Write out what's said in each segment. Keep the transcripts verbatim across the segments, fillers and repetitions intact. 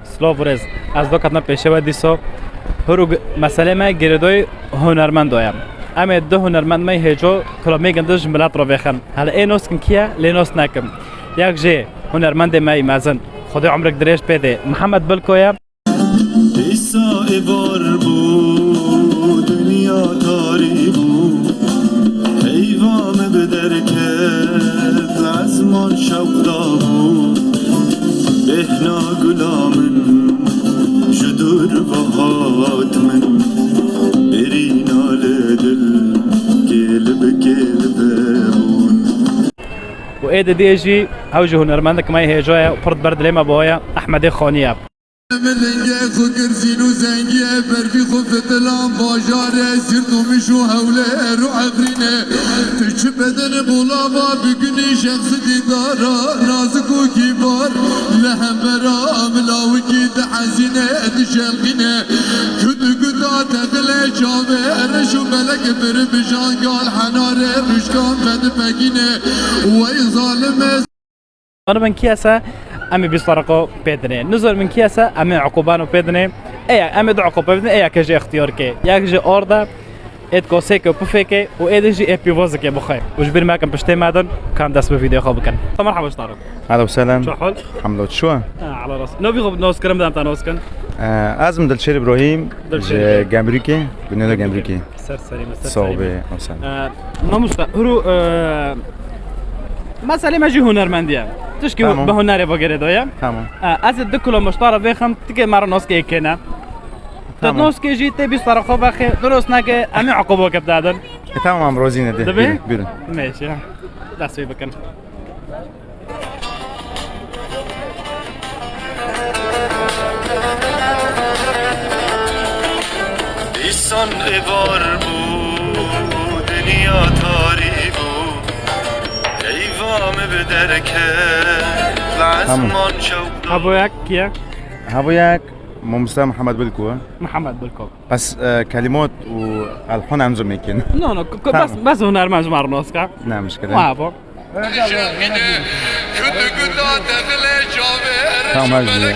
Silav û rêz. Ez do ketime pêşê we dîso. Hûr û g-, meselê me girêdayî hunermendo ye. Em ê du hunermend me hêco kulamê gindi ji milet re vêxin. Hele ê nos kin kî ye, lê nos nekin. Yek jê hunermendê me yî mezin, Xwedê umrik dirêj pê dê, Mihemed Bilko ye. Îsa êvar bû, dinya tarî bû. Heyva min bi derket, li ezman şewq dabû. Bêhna gula min, ji dûr ve hat min. Birîna li dil, kêl bi kêl vebûn. Û ê didiyê jî, ew jî hunermendek me yê hêja ye û pir di ber dilê me bi we ye, Ehmedê Xanî ye. Min lingê xwe kir zîn û zengiyê, berfî xwe fitilan bajarê, Sîrt û Miş û Hewlêr û Efrînê. Tu çi bedene bolava, bi gunî şexsi dîdara, nazik û kîbar, li hembera milawikî dihezîne, dişelqîne. Ku diguta texilê çavê, reş û belek bir bijan gal henarê, rûşkan vedipekîne. Wey zalimê. Zanibin kî ye se, em ê bîst dereqo pê dinê. Nizanibin kî ye se, em ê eqûbano pê dinê. Eya, em ê du eqûbe pê dinê, eya ke jê extiyar ke. Yek jê arde, êd kosêke û pifêke û êdî jî ê pîvozike bixwe. Û ji bîr mekin piştê me din, kan dest bi vîdeoya xwe bikin. Te merhaba ji te re. Helo, selam. Çi hal? Hamdolillah, çi wa? Ha, ala rast. Navî xwe nas kirin, bidem te nas kin. Ee, ez im Dilşêr Îbrahîm, Dilşêr ji Îbrahîm. Gemrûkê, Binêla Gemrûkê. Ser serî me, ser serî me. Sağ ol be, Hasan. Ee, mamosta, huru, ee, meselê me jî hunermendî ye. Tişkî Tamam. bi hunerê ve girêdayî ye. Tamam. Ee, ez ê du kilo miştara vêxim, tikê me re noskê kêne. Tu Tamam. noskê jî tê bîst sara xwe vexê, tu nos neke, em ê eqûbeke bidadin. E, tamam, rozîne de. Dibe? Buyurun, buyurun. Mêşe. Dest pê bikin. Dîsan êvar bû, dinya tarî bû. Heyva min bi derket, li Tamam. ezman şewq Hebo yek kî ye? Hebo yek, Mamosta Mihemed Bilko. Mihemed Bilko. Bes, e, kelimat û elhan em zû mêkin. No, no, k-, k-, Tamam. bes, bes hunermend ji me re nas ke. Ne mişkile. Ma bo. Tamam, her jî.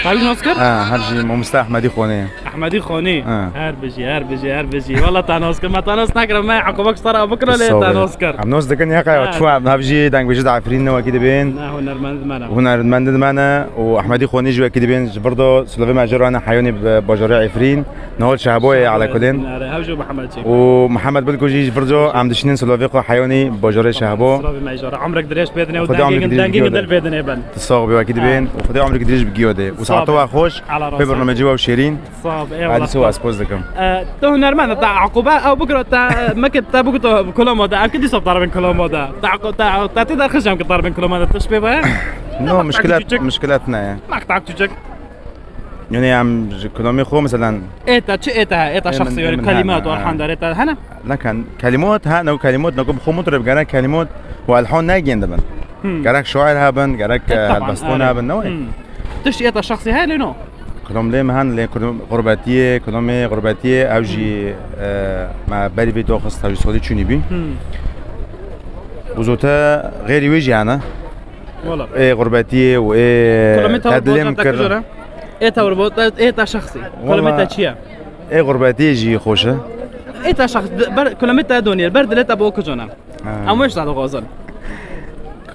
Her jî nas kir? Ha, her jî Mamosta Ehmedî Xonê. Ehmedî Xonî. Ha. Her bijî, her bijî, her bijî. Wala te nas kir, me te nas nekir, me eqûbek ji te re bikiro lê Sağ te ol. nas kir. Em nas dikin ya qey Ha. çû em hev jî dengbêjî de Efrîn ne wekî dibên. Ne hunermend me ne. Hunermend me ne û Ehmedî Xonî jî wekî dibên. Ji vir do silavê me jê re ne heyonî bi bajarê Efrîn. Nihol Şehboyê Sağ ol, alekudên. Efrîn, are. Hev jî Mihemed çêk. Û Mihemed Bilko jî ji vir do em dişînin silavê xwe heyonî bajarê Şehbo. Silavê me jî re. Umrek dirêj pê dinê û Xwedê dengê umrek gin-, dirêj dengê bi giyo gin de. dil pê dinê ben. Tu sağ ol, wekî dibên. Ha. Û Xwedê umrek dirêj bi giyo de. Û Sağ ol. saeta we xweş. Ala Pê rast. bernamecî we şêrîn. Sağ ol, eyvallah. Hadî se û ez poz dikim. E, tu hunermend, te eqûbe ew bikiro, te, e, meke te bikito kulamo de, ev ki dîsa tarabin kulamo de. Te eqû-, te, te tê derxij em ki tarabin kulamo de, tişt pê be? No, Mak muşkilat, küçük. muşkilat ne ya. Mak tak küçük. Yani em ji kulamê xwe, meselen. Ê te, çi ê te, ê te Ê şexsî, min, yani ê min kelimat, hene, ha. alhan der, ê te, hene? Nekan, kelimat, ha, ne kelimat, ne ku bi xwe mutrib, gerek kelimat û elhan ne gên dibin. Hmm. Gerek şair hebin, gerek, E, e, taban, helbestan are. hebin, ne wayî? Hmm. Tişt ê te şexsî heye lê no? Kulam lê me hen lê kulam xurbetiyê, kulamê xurbetiyê ew jî, e, me berî vê doxist hewî solî çûnî bî. Hmm. Û zote xêrî wê jî hene. Wala. Ê xurbetiyê û ê Kulamê te tedlim bacan te kir. kujara? Ê te were bo-, te, ê te şexsî. Wala. Kulamê te çi ye? Ê xurbetiyê jî xweş e. Ê te şexs-, ber, kulamê te donî, ber dilê te bo kujana. Ha. Em wê ji te dixwazin.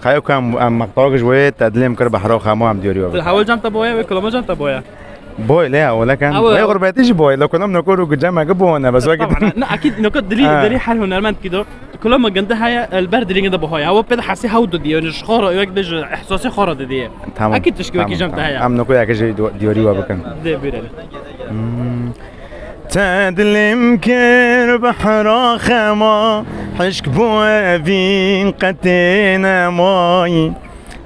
Xeyo ku em, em meqtawek ji wê te dilê min kir behra xemo em diyarî we bikin. Hewil cem te boye, wê kulamo cem te boye. Boy, lê ya, wele kan. Ew, Wê ew. xurbetî jî boy, lo kulam nokor û cem me ki bone, bes wekî Taban, ne, akîd, nokor dilî, Ha. dilî her hunermend kî do. Kulamo gindi heye, el ber dilî gindi boye. Ew pê de hesî hew didiye, yani ji xwe re, wek bêje, ihsasê xwe re didiye. Tamam, Akîd tişkî wekî tamam, cem te tamam. heye. Em nokor yeke jî do-, diyarî we bikin. Dê bîrin. Hmm. Te dilim kir behra xema, hişk bo evîn qetê nemayî.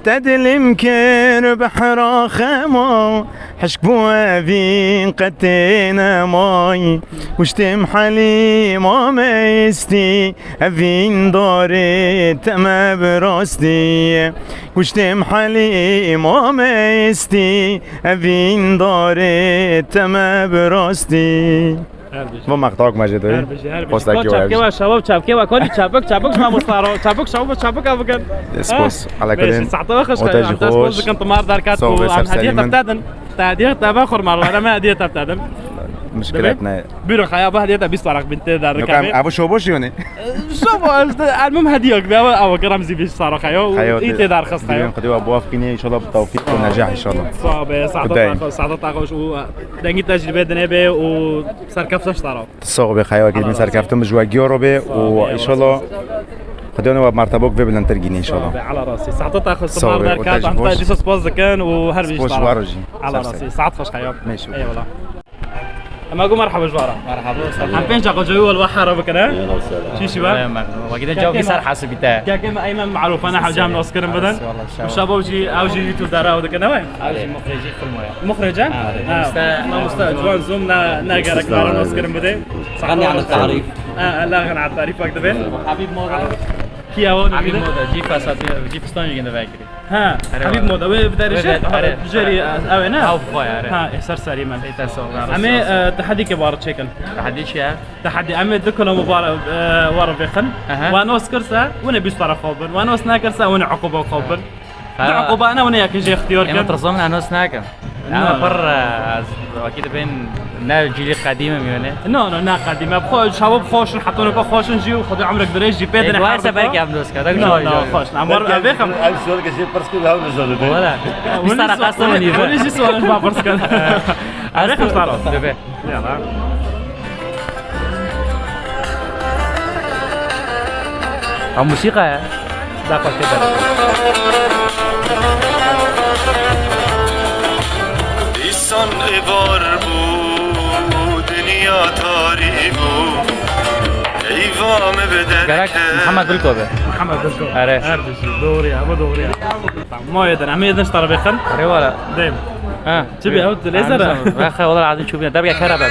Te dilim kir behra xema, hişk bo evîn qetê nemayî. Kuştim Helîma me istî, evîn darê te me bi rastî. Kuştim Helîma me istî, evîn darê te me bi rastî. Her bijî. Bu maqtak me jê doyê. Her bijî, her bijî. Posta Ko ki çapke var. Wa şabab çapke wa koni çapik çapik ma mustaro çapik şabab çapik abikin. Spos. Ha? Ala Neyse, kadın. Saate ve xweş Otel xeyran. jî Dest xweş. boz dikin, tu mar derkat Sağ ol, bu. Em hediye serserî min. tepte din. Te hediye te be xurma, wala me hediye te bitedim. Muşkilet ne? Buyurun, xaya, bu hediye te bîst warak bin te der. Yok, em, ev şoboş yönü. Şoboş, işte, elmum hediye yok. Ama, ama Ramzi bir sarı xaya. Xaya, iyi te der xas xaya. Xudi ve bu afkine inşallah bu tevfik ve necah inşallah. Sağ ol be, saadet Xudayım. Saadet hoş. O, dengi tecrübe dine be, o serkefte ştara. Sax be, xaya, wekî min serkeftin bi ji we giyaro be û înşallah Xwedê we mertebok vê bilindtir gînî înşallah. Ala rasî. Saeta te xwe Sağ ol, sipar derkat, o te ji em te baş. Dîsa spas dikin û her bijî Spas ji we re jî. Ala Ser ser. Rasî. Saet xweş xeyab. Meşû. Eyvallah. Ema gu merhaba ji we re. Merhaba, sağ ol. Em pênc daqiqe cewî wal wahara bikine. Çi şibe? Wekî de cevap ser hasibî te. Keke me Eymen marûfane hewce em nas kirin bidin. Eyvallah, sağ ol. Û şabo jî, ew jî YouTube dara ew dikine we. Ew jî muxricî filmo ye. Muxricî? Ha, mamoste, mamoste, ciwan zûm ne, ne gerek mara nas kirin bidê. Ganî an tarîf. Ha, Allah gana tarîf bak dibe. Habib Moda. Ki ew Habib Moda, cî fesatî, cî fistan jî ginde vekirî. Ha, Habib Moda, wê bi derê jî, Jeri, ew ne? Ew xwe ye. Ha, e, ser serî min. Em ê, e, tehedî ke bar çêkin. Tehedî çi ye? Tehedî, em ê du kilo mubar, e, war vêxin. Wa nos kirse, wine bîst taraf xwe bin. Wa nos nekirse, wine uquba xwe bin. Ha. Di uqubane hûn ê yekê jê ixtiyar kin. Tirsom ne nos nakim. Ama pir, e, ez wekî dibên ne cîlî qedîm im yone. No, no, ne qedîm e. Bi xwe çawa bi xweş in, heta nuka xweş in jî û Xwedê umrek dirêj jî pê dine her belkî em dost ka. No, no, xweş in. Em war vêxim. Ev sual ke jî pirs kir, hewl nizanî. Wala. Bîst tane qasım nî. Wî jî sual ji ba pirs kin. Ez vêxim sara. Bebe. Yala. Ha, musîqa ye. Da xweş tê de. Dîsan êvar bû, dinya tarî bû. Eyva min bi derke. Gerek Muhammed Bilko be. Muhammed Bilko. Are. Her dişi. Doğru ya, bu doğru ya. Tamam, ma yedin, em yedin ji tarafê xin. Are wala. Deyim. Ha. Çi bi ew dilê zere? Vexe, wala azî çûbîne. Derbeke kere be.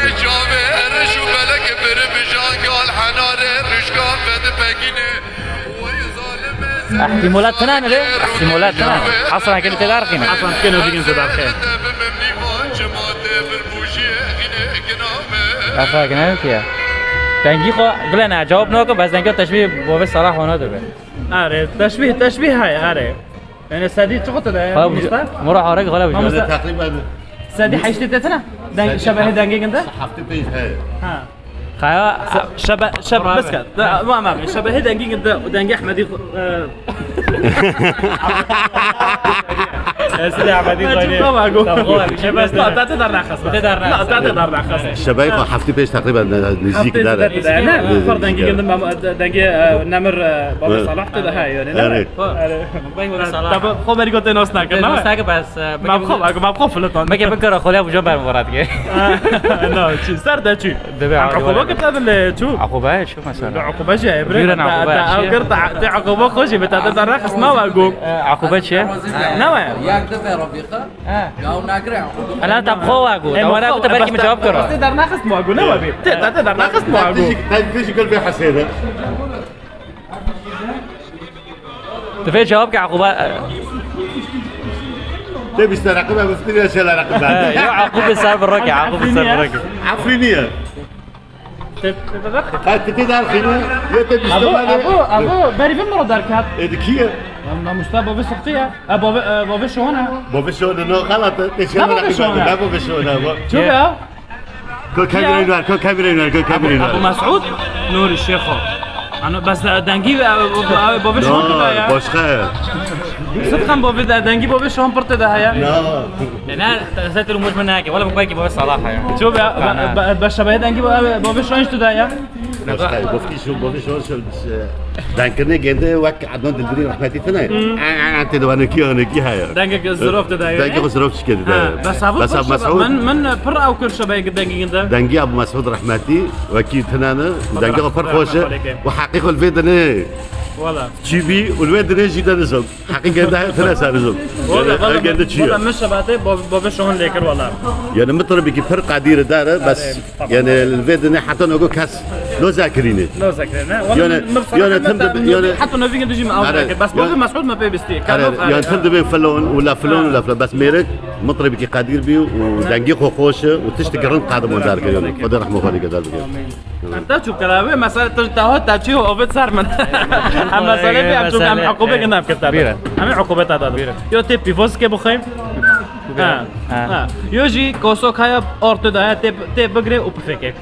Ehtimalat tine ne? Ehtimalat tine. Hasan kene te darxîne. Hasan kene o digin te darxîne. Vexe, gene ki ya. Dengî xo, bile ne, cevap nako, bes dengî teşbîh bovê Salah ona dibe. Are, teşbîh, teşbîh hay, are. Yani sedî çi xwe te de ya? Xala bu Mustafa? Mora harek xala bu. Mustafa. Takriben sedî heştê te tine? Deng, şebehê dengê ginde? Heftê pênc he. Ha. Xaya şebe, şebe, bes kat. Tamam abi. Şebehê dengê ginde, dengê Ehmedî, e, Esli Ehmedî. Tamam abi. Tamam abi. Şebe, ta te dar naxas. Te dar naxas. Ta te dar naxas. Şebehê xwe heftê pênc takriben nêzîk dere. Heftê pênc. Ne? Far dengê ginde, dengê, e, nemir, e, babê Salah te de ha yani. Evet. Tabi xo berî gotê nas nakin, ne? Nas nakin, bes, e, ma xo, ma xo filetan. Beke bikara xolya buca ber murat ge. Na, çi, ser de çi? Debe. Uquba ke te de çu? Uquba çu mesela? Uquba jî, bre. Jüren uquba. Te kir, te uquba xo jî, te de rexis ma wa go. Uquba çi? Ne wa? Yak de ve Rabiqa. Ha. Ya nagre uquba. Ana te xo wa go. Te wara go te belkî min cevap kira. Te der naxist ma go, ne wa be? Te, te der naxist ma go. Te jî kul be hesêde. Divê cevap ke Aquba. Te bîste reqib e, biftirî şela reqib e. Yo, Aqubê ser bi roke, Aqubê ser bi roke. Efrînî ye. Te, te, te, te. Qay te tê derxîne, yo te bîste Abo, mane. Abo, abo, berî vê min re derket. Ê di kî ye? Em, Mamoste Bavê Sixtî ye. E, Bavê, e, Bavê Şohan e. Bavê Şohan e, no, xelat e. Te şela reqib e. Ne Bavê Şohan e? Ço be? Ko kamerayı ver, ko kamerayı ver, ko kamerayı ver. Abu Mesud, Nuri Şêxo. Ano, bes, e, dengî, e, e, e, bavê şon tu da ya. Başka. Sıdkan bavê de, dengî bavê şon pir te da ya. Na. E, ne, setil umuş mu ne ki? Wala bu belki bavê Salah ya. Çok ya, be, be, be, şebeye dengî bavê, bavê şon tu da ya. Başka, bavê şon, bavê şon, şon, şon. Dengkirinê gêndê wek Ednan Dilbirî rehmetî tine. Hı. Ê, ê, ê, tê de wanekî, wanekî heye. Dengek zirov te de heye. Dengê xwe zirov çike de. Ha, bes Abu Mesud. Min, min pir ew kir şebeyek dengê ginde. Dengî Abu Mesud rehmetî wekî tine ne. Dengê xwe pir xweş e. Û heqî xwe li vê dinê. Wala. Çî bî û li vê dinê jî de nizam. Heqî gende tine ser nizam. Wala, yani, wala, gende çi ye? Wala min şebate bo, bo vê şohan lê kir wala. Yani mitribekî pir qedîr dare, bes. Tamam. Yani li vê dinê heta nogo kes no zekirîne. No zekirîne. Yani, yani tim de, yani heta novî ginde jî min ew zekir. Bes bavê Mesud me pê bistî. Yani tim de ben filon û la filon û la filon. Bes mêrik mitribekî qedîr bî û dengê xwe xweş e û tiştekî rind qadimon derkir yani. Xwedê rehmo xwe lê dar bike. Em te çû kira wê mesele tu te hat te çî û ovit ser min. Em mesele bê em çû em uqubê ginde em kir te. Em uqubê te da. Yo tê pîvozkê bixwî. Ha. Ha. Ha. Yo jî kosok haya ortada ya tê, tê bigre û pifêke.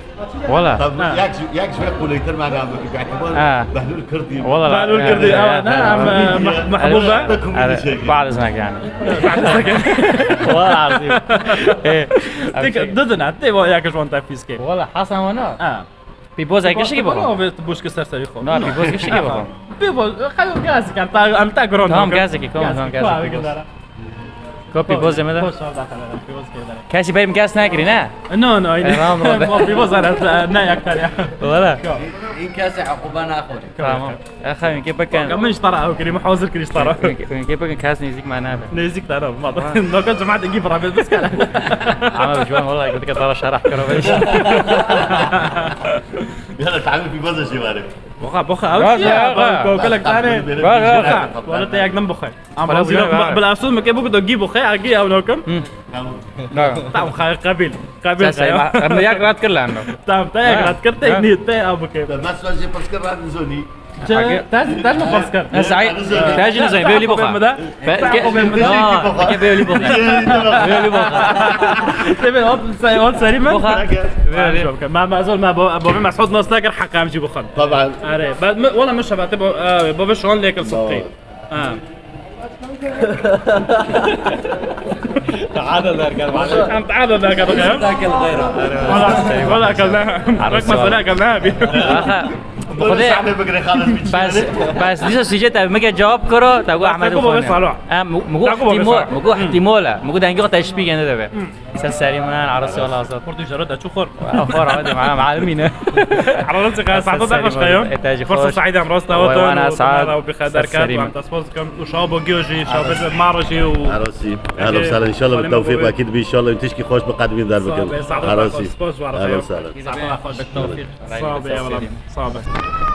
Wala. Tabii, Ha. yak, yak ji ve kolaytır mena bikî, bi'tibar Ha. Behlul Kurdî. Wala. Behlul Kurdî, ya, ewa, ya, ne, ya. em, e, meh-, mehbûb e. Are, are, بعد إذنك yani. بعد إذنك. Wala azîm. Eh, Tek, didin, ha, tê wa yak ji wan tefîz ke. Wala, Hasan wana. Ha. Pîboz ek gişikî bixwe. Ave tu boşke ser serî xwe. Na, pîboz gişikî bixwe. Pîboz, xeyo gazî kan, ta, em ta gron. Tamam, gazî ki, tamam, tamam, gazî, pîboz. Ko pîboz yeme de? Kesî berim kes nekirî, ne? No, no, yine. Tamam, tamam. Pîboz ara, ne yak ya. Wala. În kesî uquba naxwî. Tamam. Exa, hûnkê bikin. Ka min ji te re ew kirî, min hazir kirî ji te re. Hûnkê, hûnkê bikin, kes nêzîk me nebe. Nêzîk te ne, ma. Ha. Naka cemaat gî bira bê biskene. Ama bi ciwan, wala, gotike te re şereh kiro bê. Yala, tahmin pîboz jî ware. Boxa, boxa, ew Boxa, çi ya? Boxa. Kokelek tane. Boxa. Boxa. Wala te yak din boxa. Ama wala, wazîra, wala. Bila asûl me ke bû, tu gî boxa, a gî ew nakim. Hı. Tamam. Tamam, xayr, qebîl. Qebîl. Sen sayma, em yak rat kir lan. Tamam, te yak rat kir, te niyet, te abu ke. Mesela jê pirs kir rat nizonî. Te, te, te mi pirs kir? Ez ay, te jî nizonî, bê wî boxa. Be, ke, no, ke bê wî boxa. Bê wî boxa. Te bê, ot, say, ot serî min. Boxa. Bê wî. Ma, ma zol, ma bo, bo, Mesûd nas nekir, heqa em jî bixwin. Taban. Are, be, mi, wala min şebate bo, e, bo ve şuan lêkir sidqî. Ha. تعادل دار كان معلش. Em teadil derket. تاكل غيره. Wala, wala, ekelnaha. Wek mesela ekelnaha bî. Aha. Xwedê. Sahnê bigire xalis bî. Bes, bes dîsa sîcê te mike cewab kiro, te got Ahmed Xwedê. Em, mi got ihtimol, mi got ihtimol e. Mi got dengê xwe teşbîh gene debe. Ser serî min, arasî wala azad. Xort jara de çi xor. Xor, hadi, ma, malimî ne. Arasî xeyr, saeto de xweş xeyr. Fursa saîd em rast dawet. Wana saat. Bi xeyr derket, em te spas dikim. Û şabo giyo jî, şabo maro jî û Arasî. Ehlen sahlen, inşallah bi tevfîq, ekîd bi, inşallah tişkî xweş bi qedmî der bikin. Arasî. Ehlen sahlen. Saeto de xweş. Sağ ol, eyvallah. Sağ ol.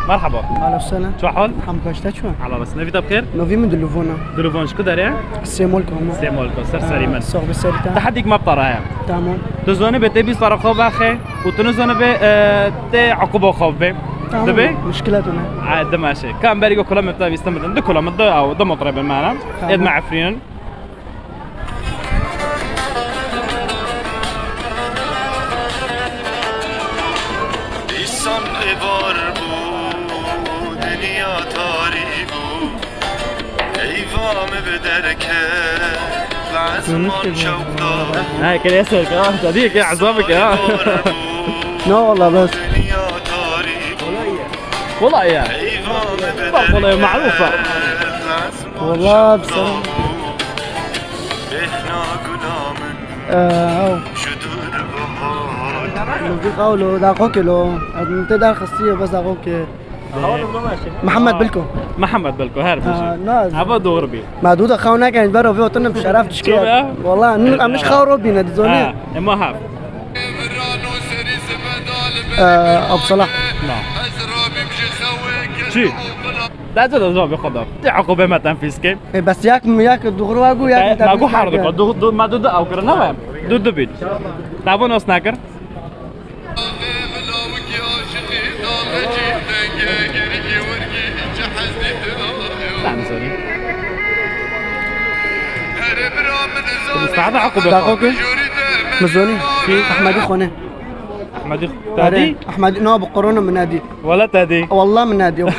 Merhaba. Alo, selam. Çi hal? Hamd kaç, te çi? Allah razı olsun. Nevi te bixêr? Novî min Diluvona. Diluvon ji ku derê? Sêmolko, ama. Sêmolko, ser serî min. Sağ ol, serî te. Tehedik me bi te re heye. Tamam. Tu zonî bê tê bîst sara xwe vexe û tu nizonî bê, e, tê uquba xwe bê. Tamam. Dibe? Muşkila tu ne? Ay, dimeşe. Ka em berî ku kula me te vîstin bidin. Du kula me, du ew, du motre bin me ne? Tamam. Êd me Efrînin. Dîsan êvar bû, dinya tarî bû. Eyva min bi derket, bi ezman şewqdar. Ha, kele ser ka, tabii ki azabı ki ha. No, valla bes. Dinya tarî bû. Kolay ya. Eyva min bi derket, kolay, maruf. Valla, bi ser. Bêhna gula min. Ee, ew. Ji dûr bahar. Min vî qawlo, daxo kilo. Ez min tê derxistiye, bes daxo ke. Mihemed Bilko. Mihemed Bilko, her bijî. Ha, na. Hava doğru bir. Ma dû de xew nekin, bero vê otinim şeref dişkê. Tabii, ha. Valla, em ji xew ro bîne, dizonî. Ha, ema hev. Ee, Abdullah. Na. Çi? Te çi da zobê xwe da? Ti uqubê me tenfîz kê. E, bes yak, yak doğru wa gu, yak. Ma gu her dika. Du, du, ma du du ew kir, ne be? Du du bît. Te bo nas nekir? Sen zor. Mistahda uqubê xwe. Daxo kir. Mizonî. Kî? Ehmedî Xone. Ehmedî Xone. Are, Ehmedî, na, bi Qur'ana min nedî. Wala te dî. Wallah min nedî. Bi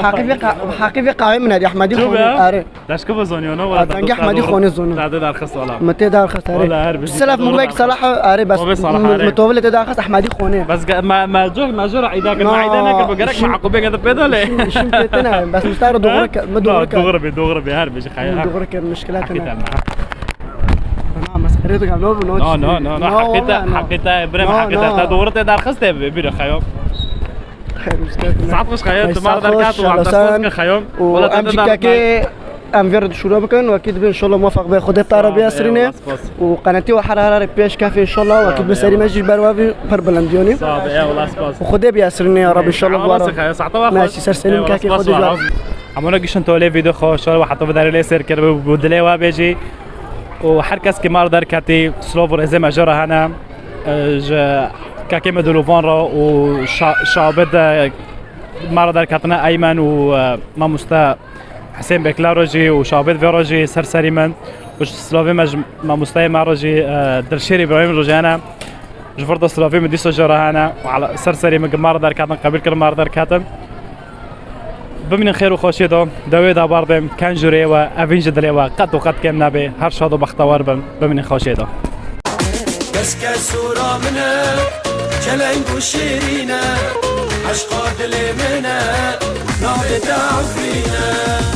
heqî vê qa-, bi heqî vê qawê min nedî. Ehmedî Xone. Are. Te ji ku ve zonî ona, wala te dengê Ehmedî Xone zonim. Te dê derxist wala. Me tê derxist, are. Wala her bijî. Selef min wek Salah, are, bes. Min, min tovile tê derxist Ehmedî Xone. Bes ge-, me, me cor, me cor îda kir, me îda nekir, gerek me uqubê gede pê de lê. Şim, şim tê tene, bes mistahda doğru ke-, me doğru ke-, doğru be, doğru be, her bijî xeyr. Doğru ke, muşkila tene. Hakikaten. Na, mesxere dikim, no, no, no, no, no, heqî te, wala, no. Heqî te, birem, no, heqî te, no. Te doğru tê derxist e, bîre xeyo. Saet xweş xeyo, tu mar derket û em te spas dikin xeyo. Wala te em jî kekê, em vê re şûro bikin, wekî dibê inşallah muwefeq be. Xwedê te re biyesirîne. Eyvallah, spas. Û qenetî we her her pêş kefê inşallah, wekî dibê serî me jî ber we vî pir bilindiyonî. Sağ ol, eyvallah, spas. Û Xwedê biyesirîne ya Rabbi inşallah. Sağ ol, eyvallah, spas. Hemûna gişin tolê vîdeo xwe, şol we heta vê derê lê sêr kir, bi dilê we bêjî. Û her kes ki mar derketî, silov û rêzê me jê re hene, e, ji kekê me Dilûvan re û şa-, şabê de mar derketine Eymen û, e, mamoste Hesên Beklaro jî û şabê vê re jî ser serî min. Ku ji silavê me ji mamosteyê me re jî, e, Dilşêr Îbrahîm Rojane. Ji vir de silavê min dîsa jê re hene. Û ala ser serê min ku me re derketin, qebîl kirin me re derketin. Bimînin xêr û xweşiyê de, dewê de berdên, ken jûrê we, evîn ji dilê we, qet û qet kêm nebe, her şad û bextewar bin, bimînin xweşiyê de. Keske sora min e, çeleng û şêrîn e, eşqa dilê min e, navê te Efrîn e.